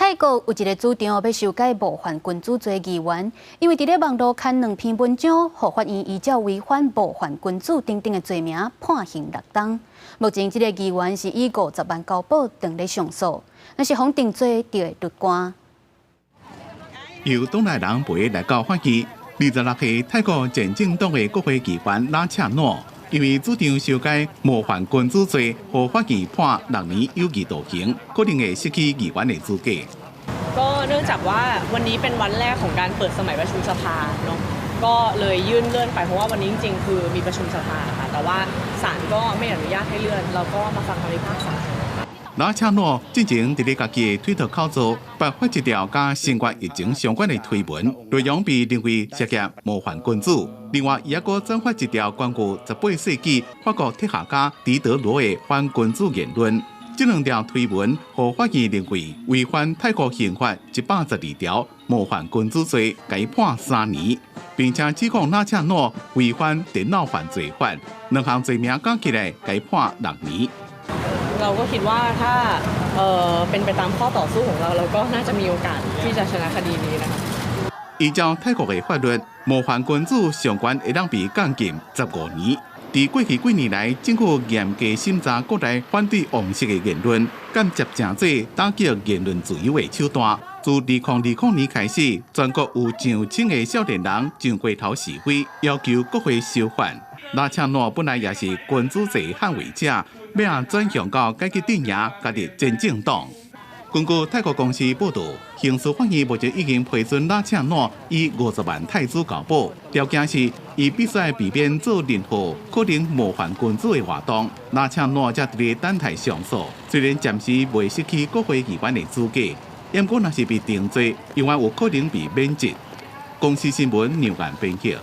泰國有一个主張欲修改冒犯君主罪議員，因為佇咧網路刊兩篇文章，予法院依照違反冒犯君主等等的罪名判刑六冬。目前這个議員是以五十萬交保，正咧上訴，若是予定罪，就會入監。由黨內人陪來到法院，26歲泰國前進黨的國會議員拉恰諾，因為主張修改冒犯君主罪，予法院判6年有期徒刑，可能會失去議員的資格。 ก็เนื่องจากว่าวันนี้เป็นวันแรกของการเปิดสมัยประชุมสภาเนาะก็เลยยื่นเลื่อนไปเพราะว่าวันนี้จริงๆคือมีประชุมสภาค่ะแต่ว่าศาลก็ไม่อนุญาตให้เลื่อนเราก็มาฟังคำพิพากษา 拉恰諾進前佇咧家己的推特口座，發一條佮新冠疫情相關的推文，內容被認為涉及冒犯君主。另外，伊猶閣轉發一條關於18世紀法國哲學家狄德羅的反君主言論。這兩條推文，予法院認為違反泰國刑法112條冒犯君主罪，共伊判3年，並且指控拉恰諾違反電腦犯罪法，兩項罪名加起來，共伊判六年。 เราก็คิดว่าถ้าเอ่อเป็นไปตามข้อต่อสู้ของเราเราก็น่าจะมีโอกาสที่จะชนะคดีนี้นะคะ 依照泰國的法律，冒犯君主上懸會當被監禁15年。佇過去幾年來，政府嚴格審查國內反對王室的言論，間接成做打擊言論自由的手段。自2020年開始，全國有上千个少年人上街頭示威，要求國會修法。拉恰諾本來也是君主制捍衛者，欲轉向到階級陣營，加入前進黨。根據泰國公視報導，刑事法院目前已經批准拉恰諾以50萬泰銖交保，條件是伊必須避免做任何可能冒犯君主的活動。拉恰諾才佇咧等待上訴，雖然暫時未失去國會議員的資格，毋過若是被定罪，猶原有可能被免職。公視新聞梁元編譯。